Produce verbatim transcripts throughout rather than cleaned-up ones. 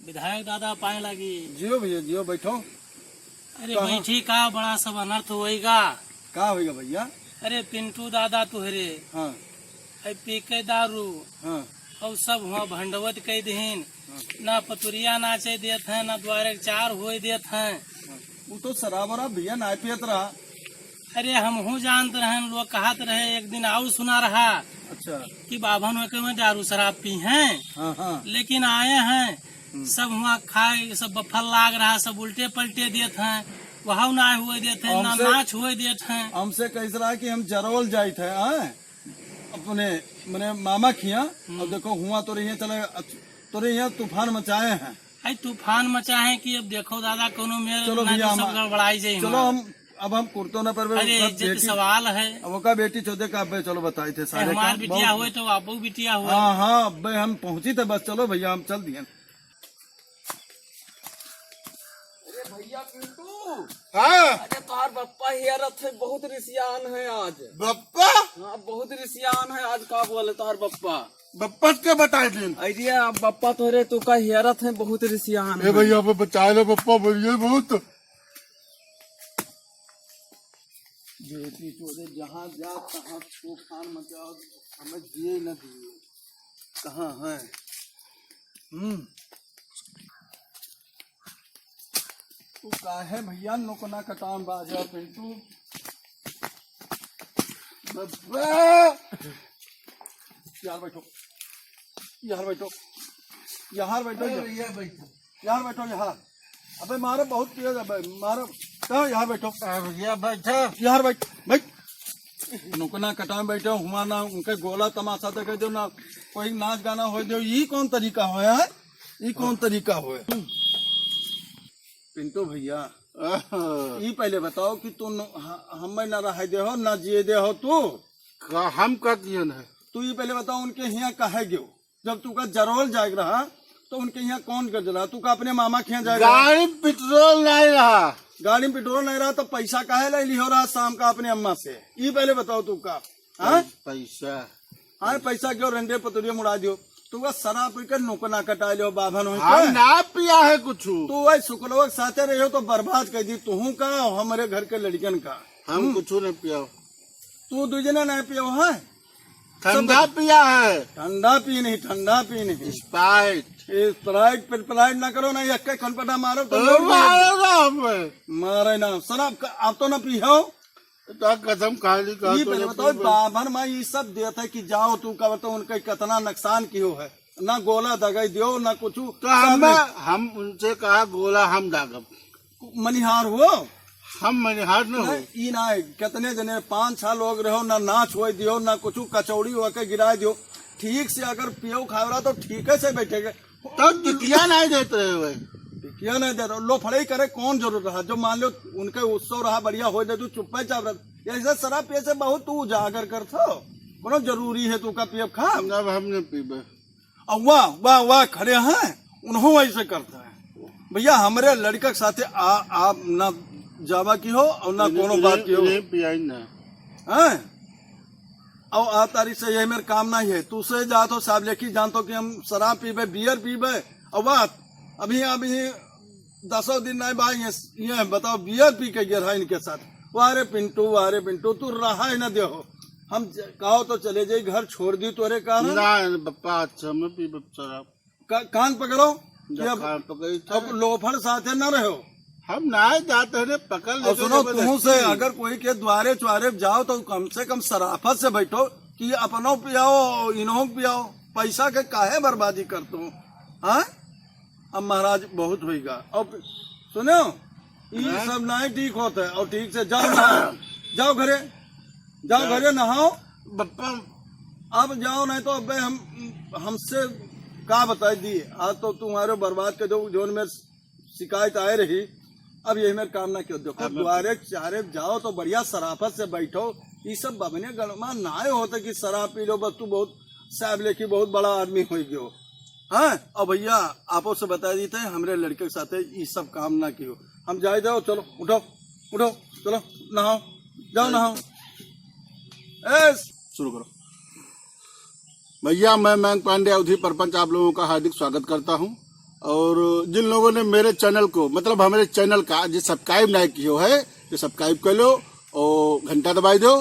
विधायक दादा, पाए लागी। जियो भैया, जियो, बैठो। अरे कहाँ? बैठी का, बड़ा सब अनर्थ होइगा। का होइगा भैया? अरे पिंटू दादा तुहरे, हाँ। है पी के दारू, हाँ। और सब हुआ भंडवत कई दिहिन। हाँ। ना पतुरिया नाचे देत हैं, ना द्वारे के चार होए देत हैं। हाँ। वो तो शराब वराब भैया ना पियत रहा। अरे हमहू जानत रहन, लोग कहत रहे, एक दिन और सुना रहा अच्छा। कि बाभन होके में दारू शराब पी हैं, हाँ, हाँ। लेकिन आए हैं, हम्म। सब हुआ खाए, सब बफल लाग रहा, सब उल्टे पलटे देत हैं, वहाव ना हुए देत हैं, ना हमसे, नाच हुए देत हैं। हमसे कैस रहा कि हम जरौल जाइत है, हाँ? अपने, मने मामा खिया, हम्म। और देखो हुआ तोरे यहाँ चले, तोरे यहाँ तूफान मचाए हैं। आई तूफान मचाए हैं कि अब देखो दादा, कोनो मेरे चलो ना भैया, तो सब हम, गड़बड़ाई जाई चलो हुआ। हम अब हम कुर्तो न पर अरे, इज्जत के सवाल है। अब ओका बेटी चोदे का अब्बे चलो बताई थे ए, सारे हमार काम बिटिया बहुत हुए तो आपो बिटिया हुए। हाँ, हाँ, अब्बे हम पहुँची थे बस, चलो भैया हम चल दिए। अरे भैया पिंटू। हाँ। अरे तोहार बप्पा हेरत है, बहुत रिसियान है आज। बप्पा? हाँ, बहुत रिसियान है आज। का बोले तोहार बप्पा? बप्पा के बताए दिन। अरे अब बप्पा तोहरे तो का हेरत है, बहुत रिसियान ए है। भैया, अब बचाए लो बप्पा, बोलिए बहुत। बेटी चोदे जहाँ जा तहाँ तूफान मचाओ, हमें जिए न दिए। कहाँ है? हम्म। तू काहे भैया नोकना कटाम बाजा पिंटू? बब्बा! यार बैठो, यार बैठो, यार बैठो, अरे यार। भैया बैठो। यार बैठो यहाँ। अबे मारो बहुत तेज, अबे मारो। कहाँ यहाँ बैठो? अरे भैया बैठो। यार बैठ, बैठ। नुकना कटाम बैठो, हुआ ना उनके गोला तमाशा देखे दो, ना कोई नाच गाना हो दो। ई कौन तरीका हो यार? ई कौन तरीका हो? पिंटू भैया, आहा। ई पहले बताओ कि तू न-, ह-, हमें ना रह दे हो, ना जिए दे हो तू। का हम का कियन है? तू ई पहले बताओ उनके हियाँ काहे गयो? जब तू का जरोल जाए रहा, तो उनके यहाँ कौन कर रहा? तू का अपने मामा के यहाँ जाए रहा? गाड़ी में पेट्रोल नहीं रहा। गाड़ी में पेट्रोल नहीं रहा, तो पैसा काहे ले लिहो रहा शाम का अपने अम्मा से? ई पहले बताओ तू का, हाँ? पैसा। हाँ, पैसा क्यों रंडे पतुरिया मुड़ा दियो? तू का शराब पी के नोकना कटा लियो, बाभन होई हम के? ना पिया है कुछ। तू वही शुक्लवा के साथे रहियो तो बर्बाद कर दी, तुहू का और हमारे घर के लड़कन का। हम हम्म। कुछ नहीं पिया। तू दू जना नहीं पियो है? ठंडा सब पिया है। ठंडा पी नहीं, ठंडा पी नहीं। Sprite। ए, Sprite पे Sprite ना करो ना, यक्के खनपटा मारो तो ओ, लोग मारो ना हमें। मारे ना, शराब का, आप तो ना पी हो। तो कसम खा ली, कहा ई तो पहले ना बताओ, पीबे। बाभन माँ ई सब देत है कि जाओ तू का बताओ उनका कितना नुकसान कियो है, ना गोला दगाई दियो, ना कुछ। तो सब हम, नहीं। हम उनसे कहा गोला हम दागब। मनिहार हो? हम मनिहार न हो। नहीं, ई ना है। कितने जने, पाँच छह लोग रहो, ना नाच होए दियो, ना कुछ कचौड़ी होके गिराए दियो। ठीक से अगर पियो खावरा तो ठीक से बैठेगे। तो टिकिया नहीं देते रहे भाई। टिकिया नहीं देते, लो फड़ाई करे, कौन जरूर रहा? जो मान लो उनके उत्सव रहा, बढ़िया होए दे, तू चुप्पे चाप रहा। ऐसे शराब पिए से बहुत तू उजागर कर थो। कोनो जरूरी है तू का पियब खा? अब हम नहीं पीबे। अब वाह, वाह, वाह, खड़े हैं, उन्हों ऐसे करते हैं। भैया, हमरे लड़का के साथे आ, आप ना जावा की हो और ना इन्हें, कोनो बात इन्हें, की हो। इन्हें पियाई ना। हैं? और आ तारीख से यही मेरे काम नहीं है। तू से जात हो साहब, लेकिन जानतो कि हम शराब पीबे, बियर पीबे। और बात, अभी, अभी दसों दिन नहीं भाई, ये, ये बताओ, बियर पी के गिर है इनके साथ। वाह रे पिंटू, वाह रे पिंटू, तू रहा ही ना दे हो। हम ज-, कहो तो चले जाई घर, छोड़ दी तोरे कारण। ना, बप्पा, अच्छा, मैं पीबे शराब। का-, कान पकड़ो। जा कि अब, कान पकड़ी अब था। लोफड़ साथे न रहो। हम ना जाते रे, पकड़ और लेते सुनो, जबरदस्ती। तुम से अगर कोई के द्वारे च्वारे जाओ तो कम से कम शराफत से बैठो कि अपनो पियाओ, इन्हों पियाओ, पैसा के काहे बर्बादी करते हो? हाँ, अब महाराज बहुत होइगा। अब सुनो, ई हाँ? सब नहीं ठीक होता है। और ठीक से जाओ ना, जाओ घरे। जाओ हाँ। घरे नहाओ। बप्पा। अब जाओ, नहीं तो अबे हम, हमसे का बताई दी, आज तो तुम्हारे बर्बाद कर दो, जोन में शिकायत आए रही। अब यही में काम ना क्यों, देखो, अब मैं द्वारे चारे जाओ तो बढ़िया शराफत से बैठो। ये सब बबने गणमा ना होते कि शराब पी लो, बस तू बहुत साहब लेखी बहुत बड़ा आदमी हो गयो। हाँ, अब भैया, आपो से बता देते हैं, हमरे लड़के के साथे ई सब काम ना कियो। हम जाए दो, चलो, उठो, उठो, चलो, नहाओ, जाओ नहाओ। ए, शुरू करो। भैया, मैं मयंक पांडे, अवधी परपंच, आप लोगों का हार्दिक स्वागत करता हूँ। और जिन लोगों ने मेरे चैनल को, मतलब हमारे चैनल का जो सब्सक्राइब नहीं कियो है, तो सब्सक्राइब कर लो और घंटा दबाई दो।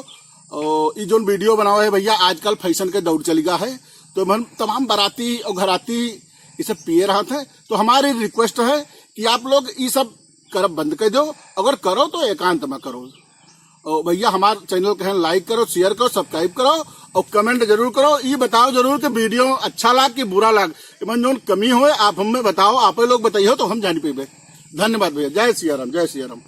और ये जोन वीडियो बनाओ है भैया, आजकल फैशन के दौर चल गया है, तो हम तमाम बाराती और घराती ये सब पिए रहत है, तो हमारी रिक्वेस्ट है कि आप लोग ये सब करब बंद कर दो, अगर करो तो एकांत में करो। और भैया हमार चैनल के हैं लाइक करो, शेयर करो, सब्सक्राइब करो और कमेंट जरूर करो। ये बताओ जरूर कि वीडियो अच्छा लाग कि बुरा लाग, एमन जोन कमी होए आप हमें बताओ, आप लोग बताइयो तो हम जान पेबे। धन्यवाद भैया, जय सिया राम, जय सिया राम।